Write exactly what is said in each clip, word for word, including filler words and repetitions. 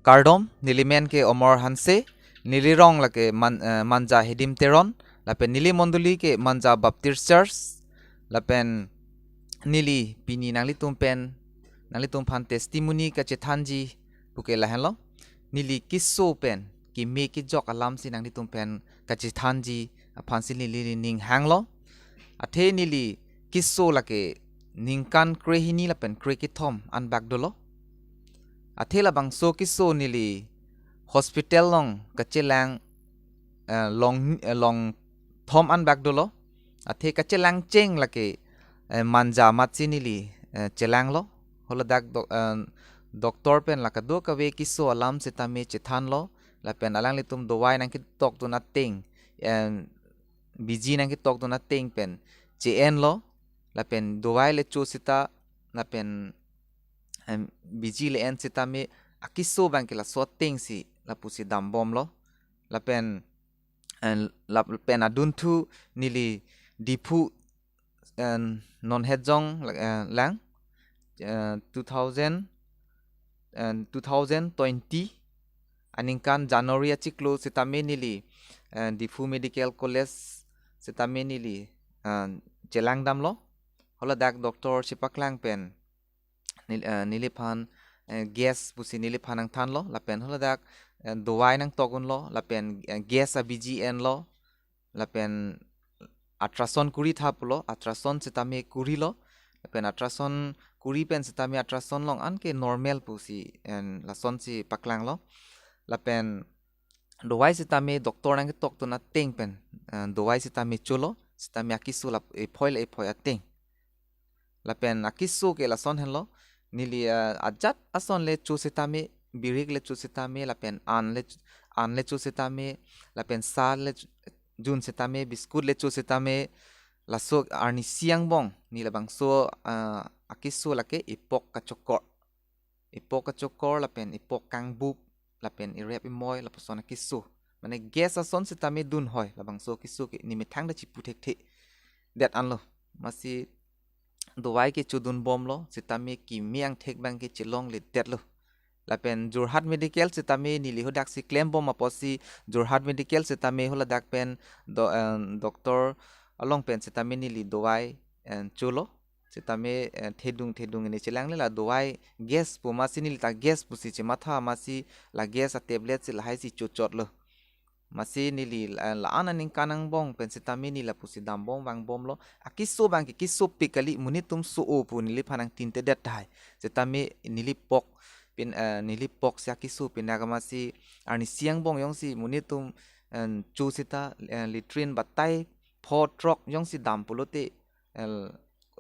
Kardom, neli men ke Omor Hanse, neli rong lake Man-, eh, Manja Hedim Teron, lapen neli mondoli ke Manja Baptist Church, lapen neli pini nanglitum pen, nanglitum phan testimony kachethanji puke lahenlo. Neli keso pen, keme kejok alamsi nanglitum pen kachethanji aphansi neli ning hanglo. Athe neli keso lake ningkan krehini lapen krekethom anbak dolo. Athe labangso keso neli hospital along kachelang, eh, long, eh, long thom anbak dolo. Athe kachelang cheng lake, eh, Manja amatsi neli, eh, chelanglo. Haladak doc-, eh, doctor pen la kadokave keso alam sitame chethanlo. Lapen alanglitum dawai nangketokdun ateng, eh, biji nangketokdun ateng pen che-enlo. Lapen dawai le cho sita, lapen, em, biji le-en sitame akeso abangke laso atengsi lapusi dambomlo. Lapen, eh, lapen adunthu neli Diphu, eh, non hejong la-, eh, lang, eh, two thousand, eh, two thousand twenty aningkan January achiklo sitame neli, eh, Diphu Medical College sitame neli, eh, chelangdamlo. Haladak doctor chepaklang pen nel-, eh, neliphan, eh, gas pusi neliphan nangthanlo, lapen haladak, eh, dawai nangtokdunlo, lapen, eh, gas abiji enlo, lapen ultrasound kuri tha pulo, ultrasound sitame kurilo, lapen ultrasound kuri pen sitame ultrasound along anke normal pusi, eh, lasonsi paklanglo, lapen dawai sitame doctor nangketokdun ateng pen, eh, dawai sitame cholo, sitame akeso la ephoi la ephoi ateng. Lapen akeso ke lason henlo, neli, eh, ajat ason le cho sitame, birik le cho sitame, lapen an le, an le cho sitame, lapen sa le ch-, jun sitame, biscuit le cho sitame, laso arnisi angbong, neli labangso, eh, akeso lake ipok kachokor. Ipok kachokor lapen ipok kangbup lapen irep imoi lapuson akeso. Mane gas ason sitame dunhoi labangso akeso ke nemethang ta chipu thekthe det anlo. Amatsi dawai ke chodunbomlo sitame keme angthek abangke chelongledetlo. Lapen Jorhat Medical sitame neli hadaksi klembom apotsi Jorhat Medical sitame haladak pen do-, eh, doctor along pen sitame neli dawai, eh, cholo. Sitame, eh, thedung thedung neli chelangle la dawai gas pu amatsi neli ta gas pusi chematha amatsi la gas a-tablet si lahaisi chochotlo. Amatsi neli, eh, la-an aningkan angbong pen sitame neli lapusi dambom vangbomlo. Akeso abangke kesopik kali, monit atum so-o pu neliphan nangtintedet tahai. Sitame neli pok pin, eh, neli pok si akeso pinak amatsi arnisi angbong jongsi monit atum, eh, cho sita, eh, latrine batai pho throk jongsi dam pulote, el,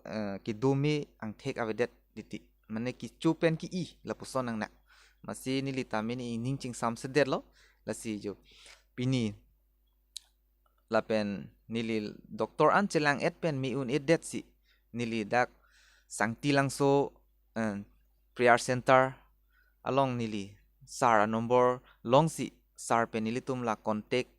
eh, kedome angthek avedet titi. Mane kecho pen ke-i lapuson nangnak. Amatsi neli tame neli ning chingsamsedetlo. Lasi jo. Pini lapen neli doctor an chelang-et pen me-un-edetsi neli dak Sangti Langso, eh, prayer center along neli sir a-number longsi sir pen nelitum la contact,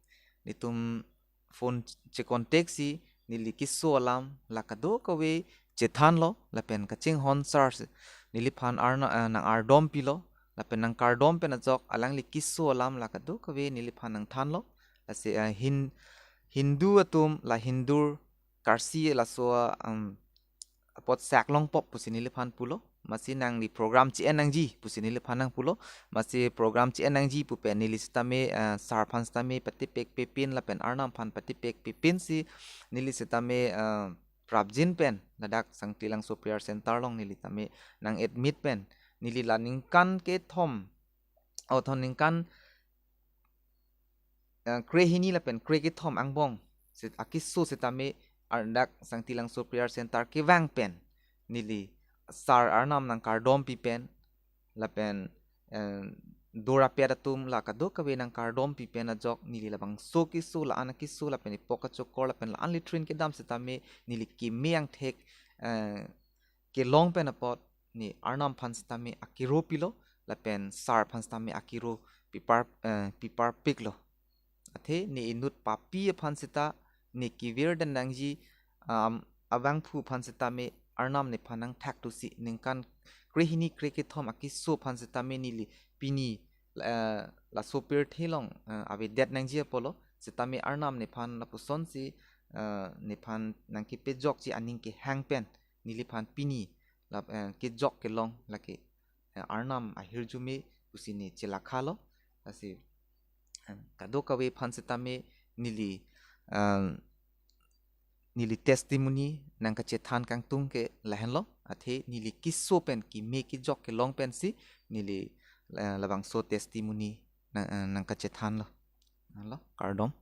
nelitum phone che-contact si neli keso alam la kadokave chethanlo lapen kachinghon sir si neliphan arna, eh, nang-ardompilo lapen nangkardom pen ajok alangli keso alam la kadokave neliphan nangthanlo. Lasi, eh, Hin-, Hindu atum la Hindu karsi laso, um, apot sak longpok pusi neliphan pulo. Amatsi nangli program che-en nangji pusi neliphan nangpulo. Amatsi program che-en nangji pu pen neli sitame, eh, sir aphan sitame patipek pepin lapen Arnam aphan patipek pepin si neli sitame, eh, prapjin pen ladak Sangti Langso prayer center along neli tame nang-admit pen neli la ningkan kethom, o thon ningkan, eh, krehini lapen krekethom angbong si akeso sitame ardak Sangti Langso prayer center kevang pen neli sir Arnam nangkardompi pen lapen, eh, dorapet atum la kadokave nangkardompi pen ajok neli labangso keso la-an akeso lapen ipok kachokor lapen la-an latrine kedam sitame neli keme angthek, eh, kelong pen apot ne Arnam aphan sitame akiro pilo lapen sir aphan sitame akiro pipar, eh, piparpiklo. Athe ne inut papi aphan sita ne kevirdan nangji, um, abangphu aphan sitame Arnam nephan nangthaktusi ningkan krehini krekethom akeso aphan sitame neli pini eh, laso pirthe along, eh, avedet nangji apotlo, sitame Arnam nephan lapusonsi, eh, nephan nangkepejokji aning kehang pen, neliphan pini, lap, eh, kejok kelong lake, eh, Arnam ahirjume pusi ne chelakhalo, lasi, em, kadokave aphan sitame neli, em, neli testimony nangkachethan kangtung ke lahenlo, athe neli keso pen keme kejok kelong pensi neli, eh, labangso testimony nang, eh, nangkachethanlo. Lo, kardom.